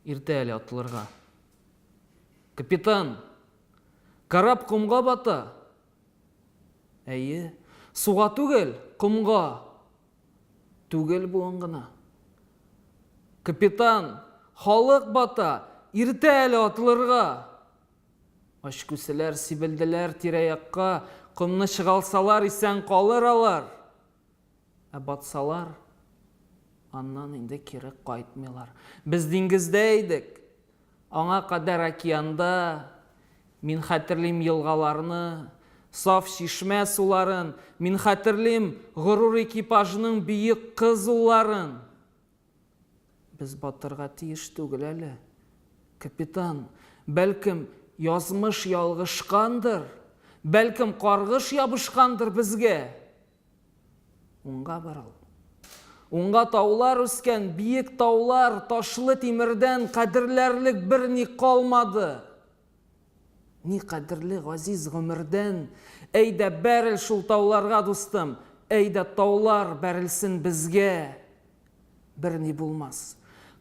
Иртә әле атылырга. Капитан! Кораб комга бата! Әйе, суга түгел, комга. Түгел буын гына. Капитан, халык бата, иртә әле атылырга. Ачкүселәр сибелделәр тирә-якка, комны чыгалсалар, исән калыр алар. Ә батсалар, аннан инде кире кайтмыйлар. Без диңгездә идек. Аңа кадәр океанда. Мин хәтерлим елгаларны, саф чишмә суларын, мин хәтерлим горур экипажның бөек кыз улларын. Без батырга тиеш түгел әле. Капитан, бәлкем, язмыш ялгышкандыр, бәлкем, каргыш ябышкандыр безгә. Уңга борыл. Уңга таулар үскән, биек таулар, ташлы тимердән кадерләрлек берни калмады. Ни кадерле газиз гомердән. Әйдә, бәрел шул тауларга, дустым. Әйдә, таулар бәрелсен безгә. Берни булмас.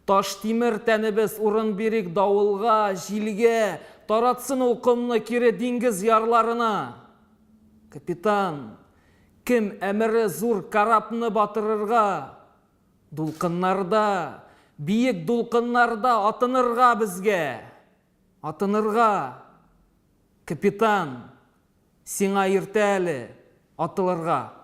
Таш-тимер тәнебез урын бирик давылга, җилгә, таратсын ул комны кире диңгез ярларына. Капитан, кем әмере зур корабны батырырга? Дулкыннарда, биек дулкыннарда атынырга безгә! Атынырга! Капитан, сиңа иртә әле атылырга.